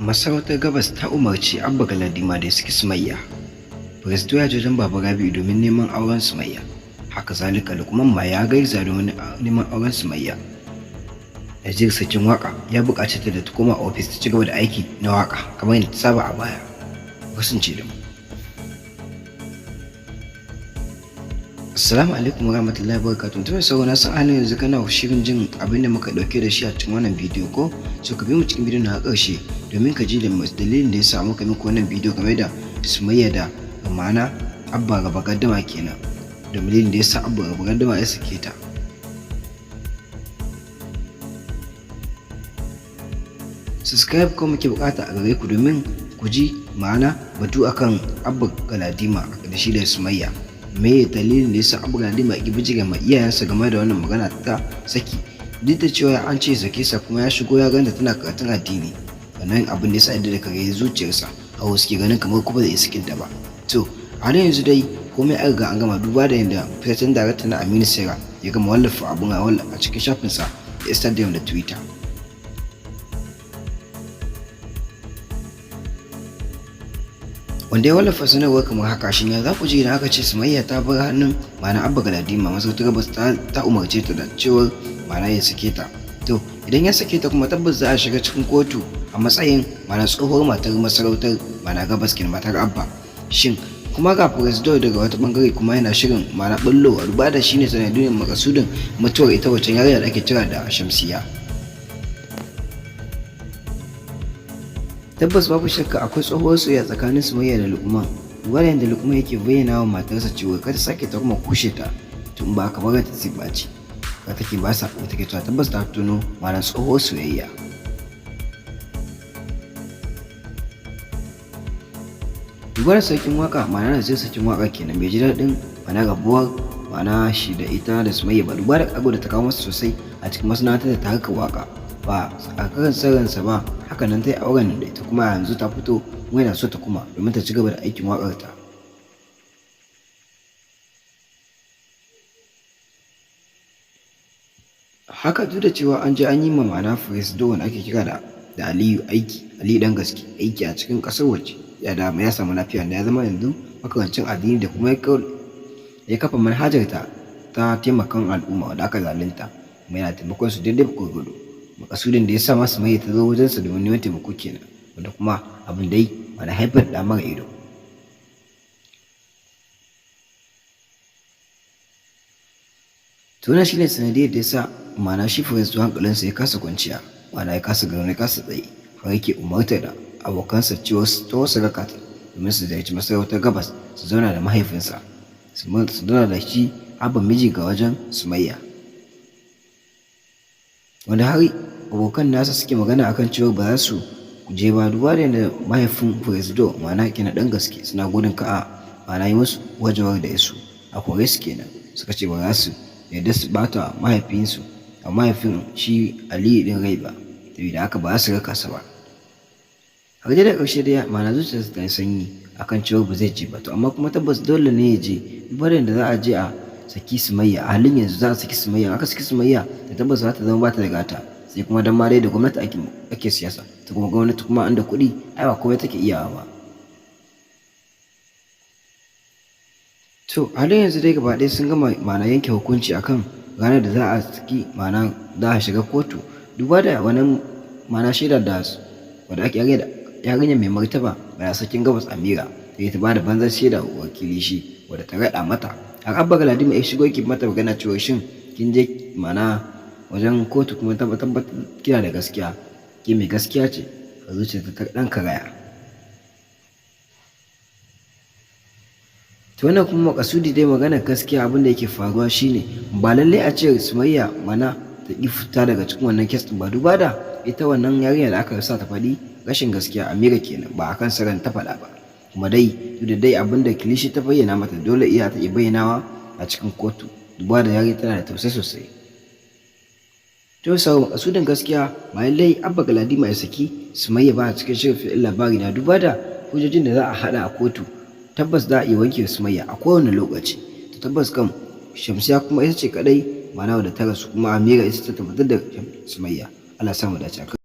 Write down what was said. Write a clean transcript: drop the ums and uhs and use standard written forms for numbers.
Masarautar Gabas ta umarci Abba Galadima da ya saki Sumayya. Firist ya je wajen Baba Rabi'u domin neman auren Sumayya. Haka zalika Lukman ma ya gaisa domin neman auren Sumayya. Nazir sarkin waka ya buƙaci ta da ta koma ofis ta ci gaba da aiki na waka kamar yadda ta saba a baya. Kasance da mu. Assalamu alaikum warahmatullahi wabarakatuh. Mutum mai na san halin yanzu kana shirin jin abin da muka dauke da shi a cikin wannan bidiyo ko? So ka bi mu cikin bidiyon na ƙarshe domin ka ji da dalilin da ya sa muka muku wannan bidiyo game da Sumayya da ma'ana Abba Raba Gaddama kenan. Da dalilin da ya sa Abba Raba Gaddama ya sake ta. Subscribe ko muke bukata a gare ku domin ku ji ma'ana batu akan Abba Galadima da shi da Sumayya. Me dalilin da yasa Abba Galadima ya bijire ma iyayensa game da wannan magana ta saki, duk da cewa an ce sake sa kuma ya shigo ya ganta tana karatun addini. Wannan abin da yasa yadda da kare zuciyarsa a wasu ke ganin kamar kuma zai sakin ta ba. To a yanzu dai komai an riga an gama, duba da yadda fitaccen darakta na Aminu Sera ya gama wallafa abun a cikin shafinsa da Instagram da Twitter. Wanda ya wallafa sanarwar kamar haka: shin ya za ku ji idan aka ce Sumayya ta bar hannun ma'ana Abba Galadima, masarautar Gabas ta umarce ta da cewar ma'ana ya sake ta? To idan ya sake ta kuma tabbas za a shiga cikin kotu a matsayin ma'ana tsohuwar matar masarautar ma'ana Gabas kenan, matar Abba. Shin kuma ga Presido daga wata bangare kuma yana shirin ma'ana bullowa, duba da shine sanadiyar makasudin mutuwar ita wacce yarinya da ake kira da Shamsiya. Tabbas babu shakka akwai tsohuwar soyayya tsakanin Sumayya da Lukman. Duba da yadda Lukman yake bayyana wa matarsa cewa kar ta sake ta kuma kushe ta, tun ba kamar ta zai ɓaci. Ka take ba sa ko take cewa tabbas ta tuno ma'ana tsohuwar soyayya. Duba da sarkin waka ma'ana da zai sarkin waka kenan bai ji daɗin ma'ana rabuwar ma'ana shi da ita da Sumayya ba, duba da ƙago da ta kawo masa sosai a cikin masana'antar da ta harkar waka. Ba a kan sirrinsa ba, haka nan ta yi auren da ita kuma yanzu ta fito kuma yana so ta kuma domin ta ci gaba da aikin waƙar ta. Haka duk da cewa an je an yi ma ma'ana Presido wanda ake kira da Aliyu aiki, Aliyu ɗan gaske aiki a cikin ƙasar waje, ya da ya samu lafiya da ya zama yanzu makarancin addini da kuma ya kafa manhajar ta taimakon al'umma wanda aka zalunta, kuma yana taimakon su daidai gwargwado. Makasudin da ya sa masu mai ta zo wajensa domin neman taimako kenan, wanda kuma abin dai wani haifar da mara ido. To wannan shine sanadiyar da ya sa ma'ana shi Presido hankalinsa ya kasa kwanciya, ma'ana ya kasa gano ya kasa tsaye, har yake umartar da abokansa cewa su taho su raka ta domin su ziyarci masarautar Gabas, su zauna da mahaifinsa, su zauna da shi Abba miji ga wajen Sumayya. Wanda har abokan nasa suke magana akan cewa ba za su je ba, duba da yadda mahaifin Presido ma'ana kenan ɗan gaske suna gudun ka a ma'ana yi musu wajewar da su a kore su kenan, suka ce ba za su yarda su ɓata mahaifinsu a mahaifin shi Aliyu ɗin rai ba, saboda haka ba za su raka sa ba. Har dai da ƙarshe dai ma'ana zuciyarsa ta yi sanyi akan cewa ba zai je ba. To amma kuma tabbas dole ne ya je, duba da yadda za a je a saki Sumayya a halin yanzu, za a saki Sumayya, aka saki Sumayya da tabbas za ta zama ba ta da gata, sai kuma dan ma dai da gwamnati ake siyasa, ta kuma gwamnati kuma an da kuɗi ai ba komai take iyawa ba. To halin yanzu dai gaba ɗaya sun gama ma'ana yanke hukunci akan ranar da za a saki ma'ana za a shiga kotu, duba da wannan ma'ana shaida da wadda ake yarinya mai martaba mai sarkin Gabas Amira ta ba da banzar shaida wakili shi wadda ta raɗa mata. Har Abba Galadima ya shigo yake mata magana cewa shin kin je ma'ana wajen kotu kuma tabbatar kina da gaskiya, ke mai gaskiya ce, a zuciyarta ta ɗan karaya. To wannan kuma makasudi dai magana gaskiya abin da yake faruwa shine ba lallai a ce Sumayya mana ta ƙi fita daga cikin wannan kes ɗin ba, duba da ita wannan yarinya da aka sa ta faɗi rashin gaskiya Amira kenan ba akan sirrin ta faɗa ba. Kuma dai duk da dai abin da Kilishi ta bayyana mata dole iya ta iya bayyanawa a cikin kotu, duba da yarinya tana da tausayi sosai. To sau makasudin gaskiya ba lallai Abba Galadima ya saki Sumayya ba a cikin shirin fim labari na, duba da hujjojin da za a haɗa a kotu tabbas za a iya wanke Sumayya a kowane lokaci. To tabbas kam Shamsiya kuma ita ce kaɗai ma'ana wadda ta rasu, kuma Amira ita ta tabbatar da Sumayya. Allah sa mu dace.